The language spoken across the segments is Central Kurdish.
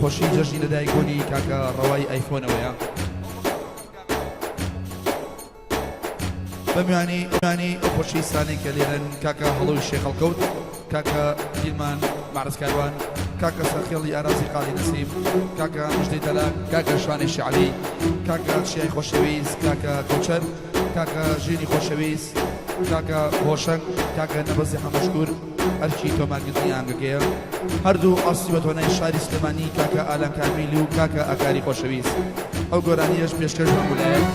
خۆشی جەژنی لەدایکبوونی کاکە ڕەوای ئایفۆنەوەیە. بە میوانی میوانی ئەو خۆشەویستانەی کە لێرەن کاکە هەڵۆی شێخ هەڵکەوت، کاکە دیلمان مەعرەز کاروان، کاکە سەرخێڵی ئارازی قاڵی نەسیم، کاکە مژدەی تەلاق، کاکە شوانەی شیعلی، کاکە چیای خۆشەویست، کاکە کۆچەر، کاکە ژینی خۆشەویست، کاکە هۆشەنگ، کاکە نەبەزی حەمەشکور ئەرکی تۆمارکردنی ئاهەنگەکەیە. هەردوو ئاستی بەتوانای شاری سلێمانی کاکە ئالان کامیل و کاکە ئاکاری خۆشەویست. ئەو گۆرانیەش پێشکەش بە هەموو لایەک.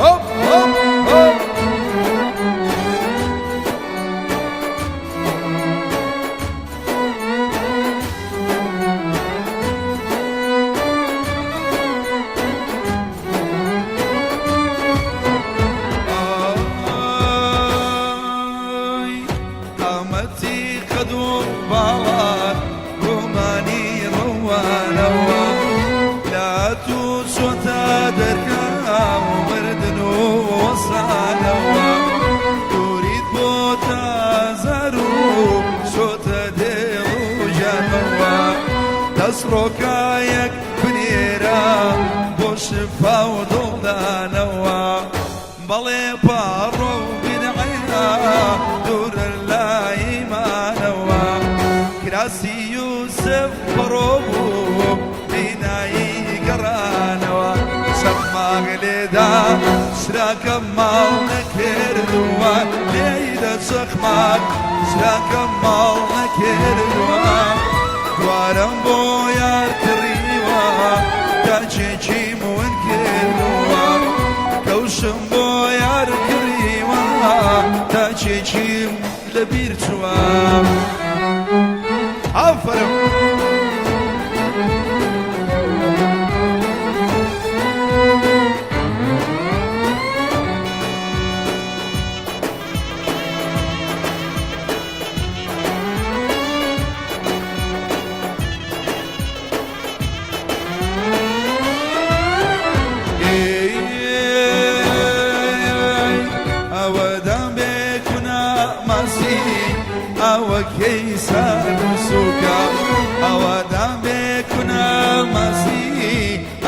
هۆپ هۆپ هۆپ. ئای قامەتی قەد و باڵات گومانی ڕوانەوە لات و چۆتە دەرکا و مردن و وەسانەوە دووریت بۆ تازار و چۆتە دێڵ و ژانەوە دەستڕۆکایەک بنێرە بۆ شفا و دڵدانەوە بەڵێ پاڕۆ و بدعەیە دوورە لە ئیمانەوە کراسی یوسف پەڕۆ بوو بینایی گەڕانەوە چەقماغ لێدا چراکە ماڵ نەکردووە لێی دە چەقماق چراکە ماڵ نەکردووە دوارەم بۆ یار کڕیوە تاجێکی ون کردووە کەوشم بۆ یار کڕیوە تاجێکیم لەبیر چووە ئافەرم. ئەوەدان بێ کونا ماسی ئەوەکەی سارد و سوکە ئەوەدان بێ کونا ماسی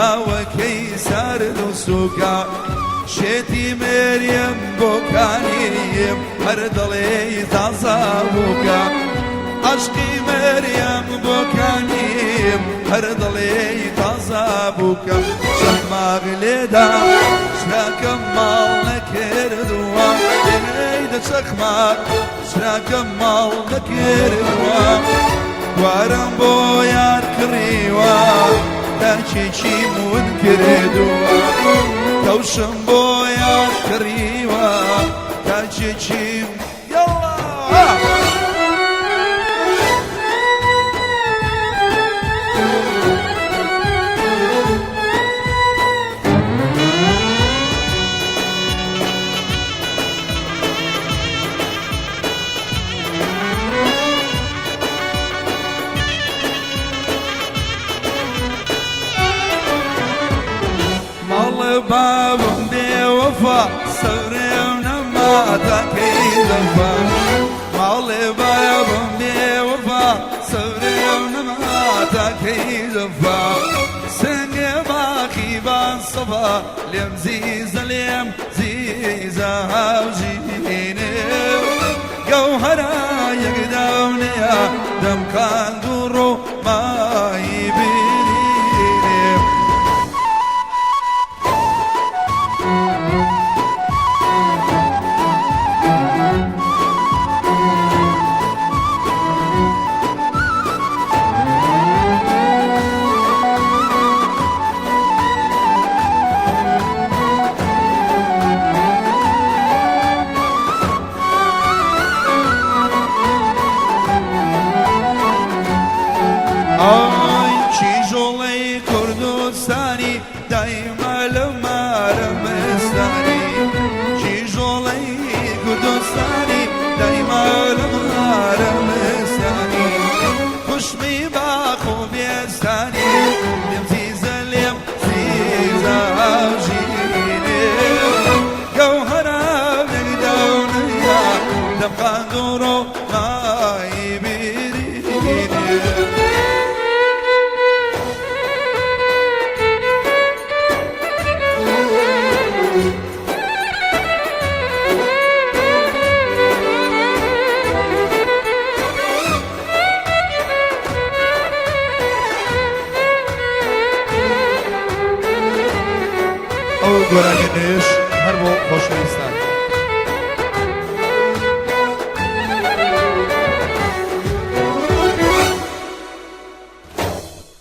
ئەوەکەی سارد و سوکە شێتی مریەم بۆکانیم هەر دەڵێی تازە بووکە عەشقی مریەم بۆکانیم هەر دەڵێی تازە بووکە چەخماغ لێدا چراکەم ماڵ نەکردووە لێی دە چەخماغ چراکەم ماڵ نەکردووە گوارم بۆ یار کڕیوە داکێکی ون کردووە کەوشم بۆ یار کڕیوە تاکێکیم یاڵڵا. ماڵ بابم بێوەفا سەورێم نەما تا کەی دەفا ماڵێ بابم بێوەفا سەورێم نەما تا کەی دەفا سنگێ باخی بان سەفا لێم زیزە لێم زیزە هاوژینێ گەوهەرە یەک داونەیە دەمکاند و ڕۆمایی بیرینێ. ئای کیژۆڵەی کوردستانی دایمە لە مارە مستانی کیژۆڵەی کوردستانی دایمە لە مارە مستانی کوشمی باخ و بێستانی لێم زیزە لێم زیزە هاوژینێ. ئەو گۆرانیە نوێیەش هەر بۆ خۆشەویستان.